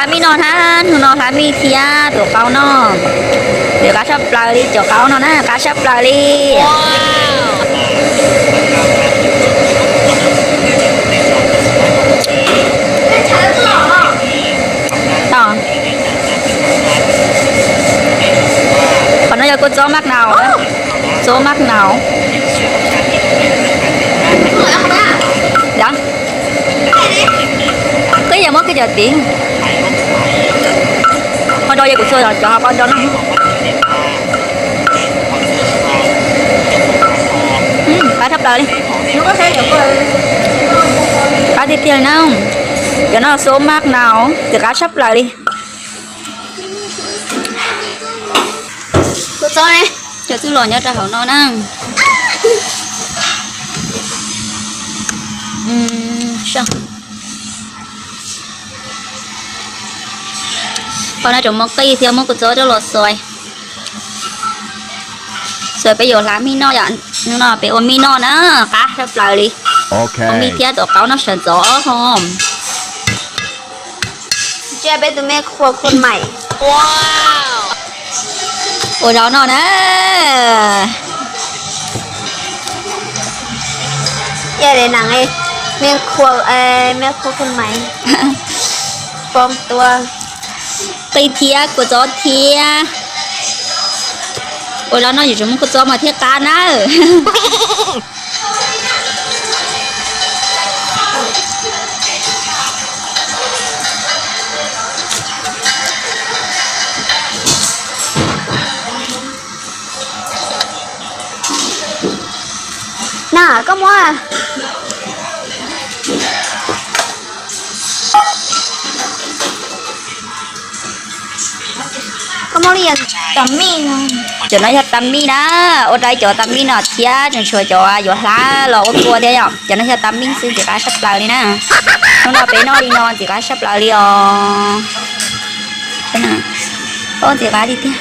Hlab mij noj na, hnub no hlab mij thiab tuav qaub noj. Ces qab tshaj plaws li, cov qaub no na qab tshaj plaws li. Qhov no yog kua txob maj nau, txob maj nau. Koj yog muab koj cov tid. Qhov no yog kuv txhua cov hauv paus no. Qab tshaj plaws li. Qab tiag tiag li na. Cov no txob maj nau, ces qab tshaj plaws li. Kua txob ne, cov txuj lom nyob rau hauv no na. Qhov no tseem muaj qij thiab, muab kua txob coj los xuav. Xuav peb yuav hlab mij noj yom, hnub no peb ua mij noj na, qab tshaj plaws li. Ua mij thiab tuav qaub noj sawv ntxov ho. Ntsia peb tus me khua khua mais. Ua zaub noj na. Yog li na, me khua, me khua khua mais poob tuaj. Qij thiab kua txob thiab. Ua zaub noj yuav tsum muaj kua txob mas thiaj qab na. Na, koj muab. Koj muab li tas mij no. Cov no yog tas mij na, ua rau ib cov tas mij no thiab tseem tshuav cov yuav hlab los ua kua thiab yom. Cov no yog tas mij xwb, ntxim qab tshaj plaws li na. Hnub no peb noj li no ntxim qab tshaj plaws li os. Ntxim qab tiag tiag.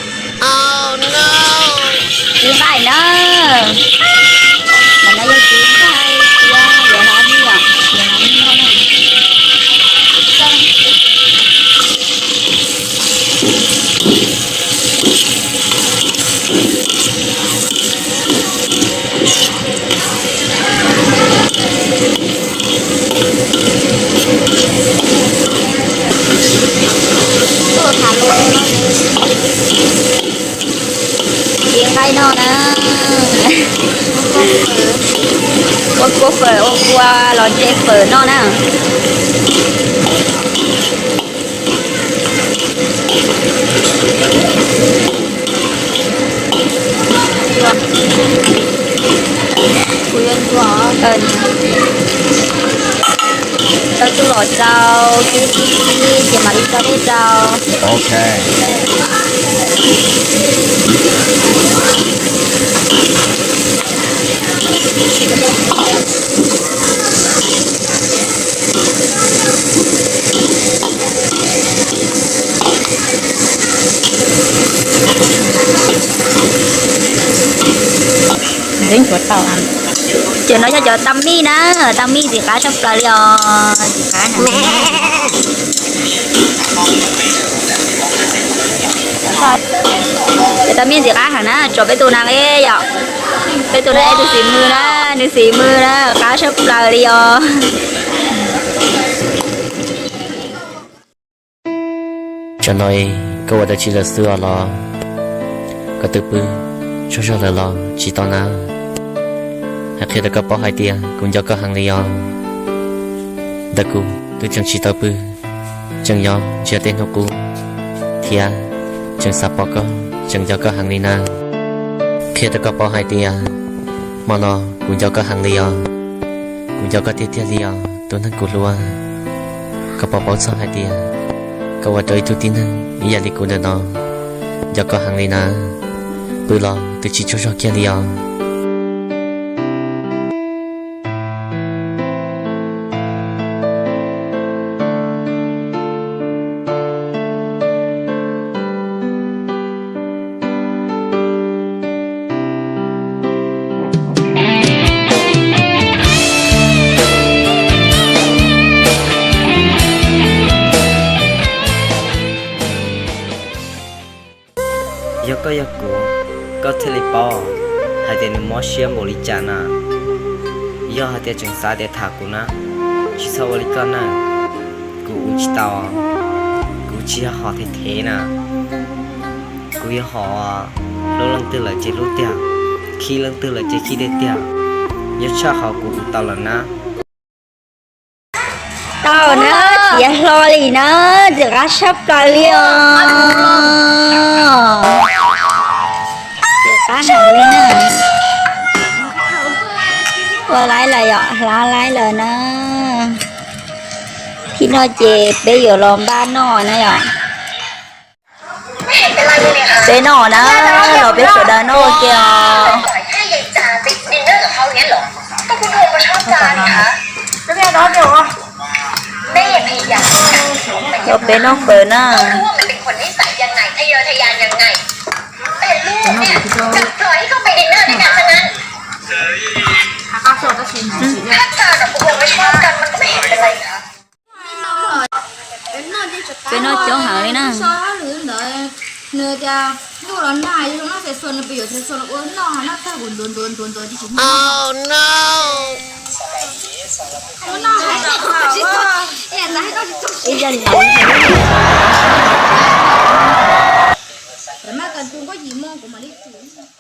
Txiv nqaij na. Ntawm no yog txiv nqaij thiab yuav hlab mij yom, yuav hlab mij noj na. Txiv nqaij noj na. Ua kua fawm, ua kua los ntse fawm noj na. Tau txuj lom rau, tib tib ces mam li tso dej rau. Cov no yog cov tas mij na, tas mij ntxim qab tshaj plaws li os. Cov tas mij ntxim qab heev na, tso peb tus na yom. Peb tus na tus xib mws na, nws xib mws na, qab tshaj plaws li os. Tsam no koj ua dab tsi lawm xwb os los? Koj twb pw tsaug zog lawm los tsis tau na? Hais qhia rau koj paub hais tias kuv nco koj heev li os. Ntawm kuv twb tseem tsis tau pw, tseem yuav ntsia tej hnub qub thiab tseem xav pom koj, tseem nco koj heev li na. Qhia rau koj paub hais tias hmo no kuv nco koj heev li os. Kuv nco koj tiag tiag li os tus neeg kuv hlub. Koj puas paub txog hais tias koj ua rau ib tug tib neeg ib yam li kuv ntawm no nco koj heev li na? Pw los twb tsis tsaug zog kiag li os. Koj yog kuv, koj thiaj li paub hais tias nws mob siab npaum li cas na. Yog hais tias tseem xav tias tham kuv na, tsis txhob ua li koj na. Kuv ua tsis tau, kuv tsis yog hom thev thev na. Kuv yog hom hlub leej twg lawm ces hlub tiag, khib leej twg lawm ces khib tiag tiag. Yog tshaj qhov kuv ua tau lawm na. Tau na, txiav hlo li na, txiv qab sab plaws li os. Txiv qab heev li na. Ua laib lawm yom, hlav laib lawm na. Thib no ces peb yuav los npaj noj na yom. Peb noj na, los peb sawv daws noj ua ke os. Los peb noj fawm na. Peb noj coob heev li na. Nws tias ntuj los nag, zoo noj txhais xuas, nws pes yuav txhais xuas los ua noj, noj tag kuv ntuav ntuav ntuav ntuav tsis tsis noj. Ua noj hais tsis txog, ib yam li no. Mas kas tus nkuaj yim moo kuv mam li tsis.